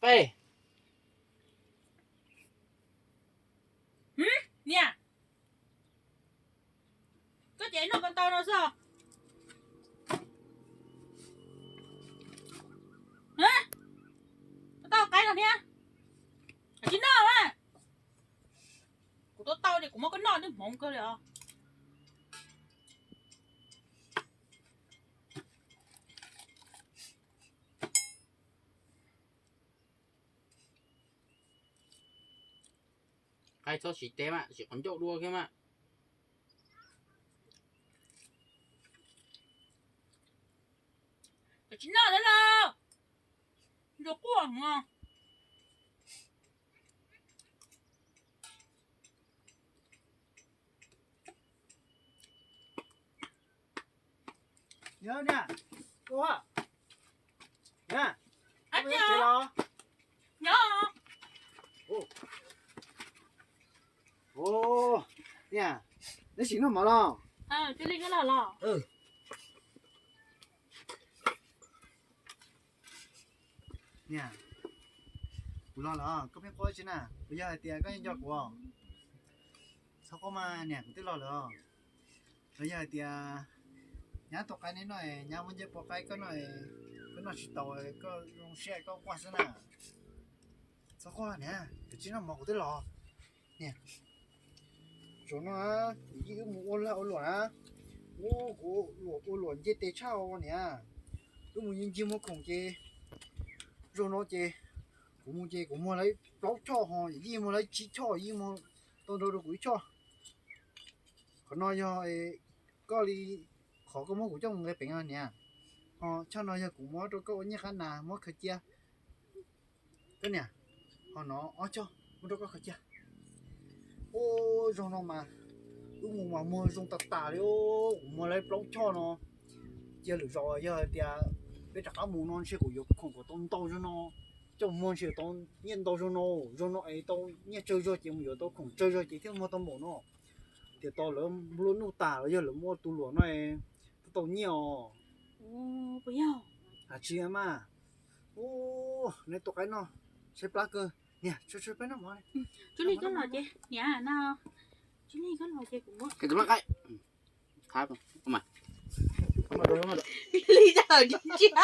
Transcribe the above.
Qe. Niam, koj ces noj ko taw no xwb. Ko taw qaib no thiab. Tsis noj mas. Kuv tau tau ces kuv muab koj noj twb hmoov kawg li os. Qaib txhob siv teb mas, siv qhov ncauj dua kiag mas. Tsis noj lawm los. Ntsuag quaj heev os. Nyob, nyob, nyob, nyob. Ua, niam, neb sim noj mov los? Ua li koj los los. Niam, kuv los lawm, koj pheej quaj tsi na? Puas yog hais tias koj nco kuv? Txhob quaj mas niam, kuv twb los lawm. Los yog hais tias nyab tua qaib neb noj, nyab muab ncej pua qaib koj noj, koj noj tsis tau, koj zoo siab koj quaj xwb na. Txhob quaj niam, kav tsij noj mov, kuv twb los. Niam, zaum no yij wb mus ua lag ua luam na, ua kuv luam ua luam nce tes tshaj niam. Wb mus ncig muag khoom ces zaum no ces kuv mus ces kuv muag lawv plaub choj ho yij muag lawv tsib choj, yij muag tau nrau rau kuv ib choj. Qhov no yog koj li, qhov koj muab kuv coj mus nqe peev no niam. Ho choj no yog kuv muab rau koj ua nyiaj qab nas muab khaws cia. Koj niam, ho no ob choj muab rau koj khaws cia. Ua zaum no mas wb mus mas muag zoo tas tas li, kuv muag lawv plaub choj no. Cia lwm zaus yog hais tias peb rov qab mus no ntshe kuv yuav khoom kom tau ntau zaum no, coj muag ntshe tau nyiaj ntau zaum no, zaum no es tau nyiaj tsawg zog ces mus yuav tau khoom tsawg zog ces thiaj muag tau npaum no. Tias tau lawv nplua nuj tas los yog lawv muaj tus luam no, tau nyiaj os. Puas yog? Tsis mas. Ua, neb tua qaib no, tshaib plab kawg. Niam, tshuav tshuav peb noj mov. Tsis li koj los ces, niam no, tsis li koj los ces kuv muab. Li tau ntsia.